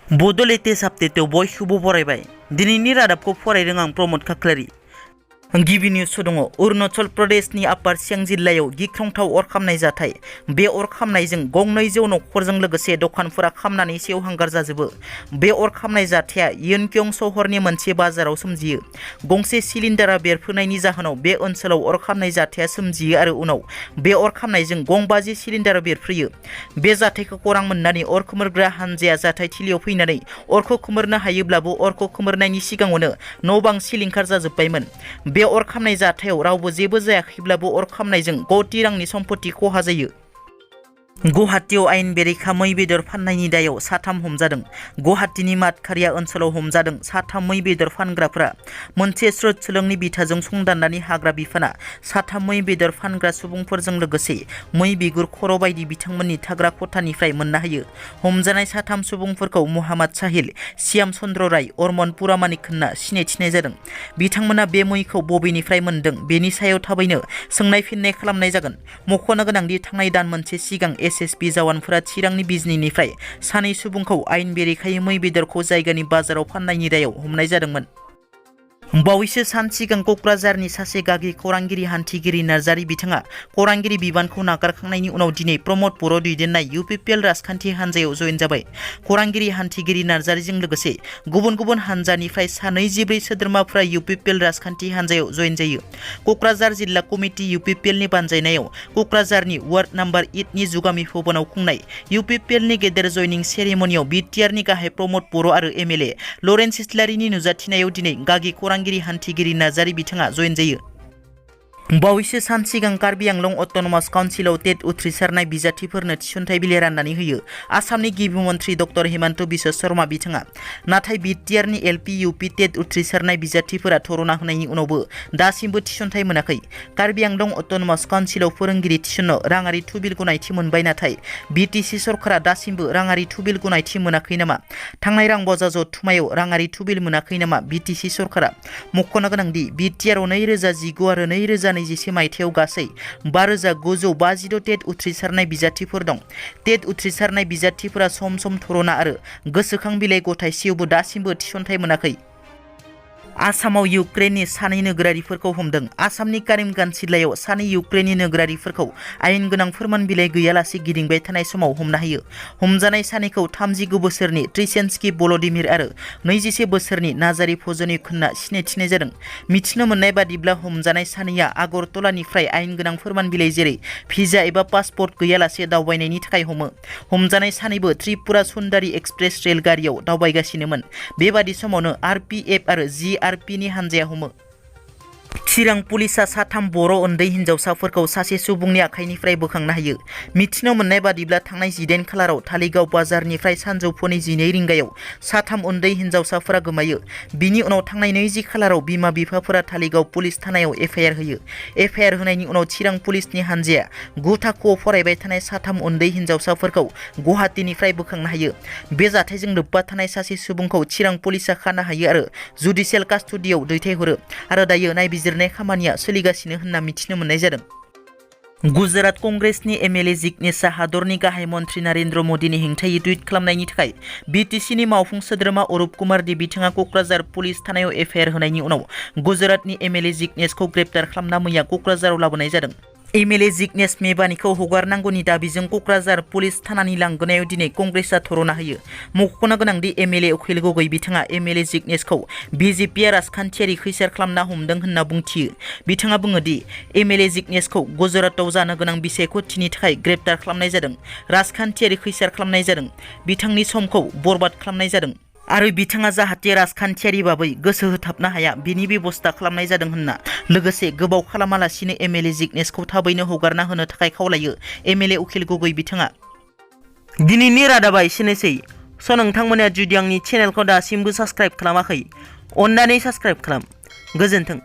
Bodo latest update बयखौबो बरायबाय। दिनैनि रादाबखौ फरायदों आं प्रमद खाख्लारि। गिबि निउस दङ अरुणाचल प्रदेशनि आपार सियांग जिल्लायाव गिख्रंथाव अर खामनाय जाथाय। बे अर खामनायजों गंनैजौ नखरजों लोगोसे दखानफोरा खामनानै सेवहांगार जाजोबो। बे अर खामनाय जाथाया यिनक्यंग सहरनि मोनसे बाजाराव सोमजियो। गंसे सिलिन्डारा बेरफ्रुनायनि जाहोनाव बे ओनसोलाव अर खामनाय जाथाया सोमजियो आरो उनाव बे अर खामनायजों गं 50 सिलिन्डार बेरफ्रुयो। बे जाथायखौ खौरां मोननानै अर खोमोरग्रा हानजाया जाथायथिलियाव फैनानै अरखौ खोमोरनो हायोब्लाबो अरखौ खोमोरनायनि सिगाङावनो न'-बां सिलिंखार जाजोबबायमोन। बे अर खामनाय जाथायाव रावबो जेबो जायाखैब्लाबो अर खामनायजों कोटि रांनि सम्पत्ति खहा जायो। गुवाहाटीआव आयेन बेरेखा मै बेदर फाननायनि दायाव साथाम हमजादों। गुवाहाटीनि मातखारिया ओनसोलाव हमजादों साथाम मै बेदर फानग्राफोरा। मोनसे स्रोद सोलोंनि बिथाजों संदाननानै हाग्रा बिफाना साथाम मै बेदर फानग्रा सुबुंफोरजों लोगोसे मै बिगुर खर' बायदि बिथांमोननि थाग्रा खथानिफ्राय मोननो हायो। हमजानाय साथाम सुबुंफोरखौ मुहाम्मद साहिल, श्याम चन्द्र राय, अरमन पुरामानिक होनना सिनायथिनाय जादों। बिथांमोना बे मैखौ बबेनिफ्राय मोनदों बेनि सायाव थाबैनो सोंनाय फिननाय खालामनाय जागोन। मख'नो गोनांदि थांनाय दान मोनसे सिगां एसएसबि जवानफोरा चिरांनि बिजनीनिफ्राय सानै सुबुंखौ आयेन बेरेखायै मै बेदरखौ जायगानि बाजाराव फाननायनि दायाव हमनाय जादोंमोन। बावैसो सान सिगां क'क्राझारनि सासे गागि खौरांगिरि हान्थिगिरि नार्जारी बिथाङा खौरांगिरि बिबानखौ नागारखांनायनि उनाव दिनै प्रमद बर' दैदेननाय इउपिपिएल राजखान्थि हान्जायाव जयेन जाबाय। खौरांगिरि हान्थिगिरि नार्जारीजों लोगोसे गुबुन गुबुन हान्जानिफ्राय सा 24 सोद्रोमाफोरा इउपिपिएल राजखान्थि हान्जायाव जयेन जायो। क'क्राझार जिल्ला कमिटि इउपिपिएलनि बानजायनायाव क'क्राझारनि वार्ड नाम्बार 8 नि जुगामि भवनाव खुंनाय इउपिपिएलनि गेदेर जयनिं सेरेमनियाव बिटिआरनि गाहाय प्रमद बर' आरो एमएलए लरेन्स इस्लारिनि नुजाथिनायाव दिनै गागि खौरांगिरि हान्थिगिरि नार्जारी बिथाङा जयेन जायो। बावैसो सान सिगां कार्बि आंलं अट'नमास काउन्सिलाव टेट उथ्रिसारनाय बिजाथिफोरनो थिसनथाइ बिलाइ राननानै होयो आसामनि गिबि मन्थ्रि डक्टर हिमन्त बिश्व शर्मा बिथाङा। नाथाय बिटिआरनि एलपि इउपि टेट उथ्रिसारनाय बिजाथिफोरा थरना होनायनि उनावबो दासिमबो थिसनथाइ मोनाखै। कार्बि आंलं अट'नमास काउन्सिलाव फोरोंगिरि थिसननो राङारि थुबिल गनायथि मोनबाय, नाथाय बिटिसि सरकारा दासिमबो राङारि थुबिल गनायथि मोनाखै नामा? थांनाय रां बजा जथुमायाव राङारि थुबिल मोनाखै नामा बिटिसि सरकारा? मख'नो गोनांदि बिटिआरआव 2019 आरो 2021 मायथाइयाव गासै 5952 टेट उथ्रिसारनाय बिजाथिफोर दं। टेट उथ्रिसारनाय बिजाथिफोरा सम सम थरना आरो गोसोखां बिलाइ गथायसेयावबो दासिमबो थिसनथाइ मोनाखै। आसामाव इउक्रेननि सानै नोगोरारिफोरखौ हमदों। आसामनि करीमगन्ज जिल्लायाव सानै इउक्रेननि नोगोरारिफोरखौ आयेन गोनां फोरमान बिलाइ गैयालासे गिदिंबाय थानाय समाव हमनो हायो। हमजानाय सानैखौ 39 बोसोरनि ट्रिसेन्स्की भल'दिमिर आरो 21 बोसोरनि नाजारी भजनिक होनना सिनायथिनाय जादों। मिथिनो मोननाय बादिब्ला हमजानाय सानैया आगरतलानिफ्राय आयेन गोनां फोरमान बिलाइ जेरै भिजा एबा पासपर्ट गैयालासे दावबायनायनि थाखाय हमो। हमजानाय सानैबो त्रिपुरा सुन्दरी एक्सप्रेस रेलगारियाव दावबायगासिनोमोन। बेबादि समावनो आरपिएफ आरो जिआरपिनि हानजाया हमो। चिरां पुलिसा साथाम बर' उन्दै हिन्जावसाफोरखौ सासे सुबुंनि आखाइनिफ्राय बोखांनो हायो। मिथिनो मोननाय बादिब्ला थांनाय 19 खालाराव धालिगाव बाजारनिफ्राय सानजौफुनि 12 रिंगायाव साथाम उन्दै हिन्जावसाफोरा गोमायो। बिनि उनाव थांनाय 20 खालाराव बिमा-बिफाफोरा धालिगाव पुलिस थानायाव एफआइआर होयो। एफआइआर होनायनि उनाव चिरां पुलिसनि हानजाया 9 थाखोआव फरायबाय थानाय साथाम उन्दै हिन्जावसाफोरखौ गुवाहाटीनिफ्राय बोखांनो हायो। बे जाथायजों लोब्बा थानाय सासे सुबुंखौ चिरां पुलिसा खानो हायो आरो जुडिसियेल कास्टडियाव दैथायहरो आरो दायो नायबिजिरनाय खामानिया सोलिगासिनो होनना मिथिनो मोननाय जादों। गुजरात कंग्रेसनि एमएलए जिग्नेशआ हादरनि गाहाय मन्थ्रि नरेन्द्र मदिनि हेंथायै टुइट खालामनायनि थाखाय बिटिसिनि मावफुं सोद्रोमा अरुप कुमार दे बिथाङा क'क्राझार पुलिस थानायाव एफआइआर होनायनि उनाव गुजरातनि एमएलए जिग्नेशखौ ग्रेप्तार खालामना मैया क'क्राझाराव लाबोनाय जादों। एमएलए जिग्नेश मेबानीखौ हगारनांगौनि दाबिजों क'क्राझार पुलिस थानानि लांगोनायाव दिनै कंग्रेसआ थरना होयो। मख'नो गोनांदि एमएलए उखिल गगৈ बिथाङा एमएलए जिग्नेशखौ बिजेपिआ राजखान्थियारि खैसार खालामना हमदों होनना बुंथियो। बिथाङा बुङो दि एमएलए जिग्नेशखौ गुजरातआव जानो गोनां बिसायख'थिनि थाखाय ग्रेप्तार खालामनाय जादों, राजखान्थियारि खैसार खालामनाय जादों, बिथांनि समखौ बरबाद खालामनाय जादों आरो बिथाङा जाहाथे राजखान्थियारि बाबै गोसो होथाबनो हाया बेनि बेबस्था खालामनाय जादों होनना लोगोसे गोबाव खालामालासिनो एमएलए जिग्नेशखौ थाबैनो हगारना होनो थाखाय खावलायो एमएलए उखिल गगৈ बिथाङा। दिनैनि रादाबा एसेनोसै। नोंथांमोना जुदि आंनि चेनेलखौ दासिमबो साबस्क्राइब खालामाखै अन्नानै साबस्क्राइब खालाम। गोजोन्थों।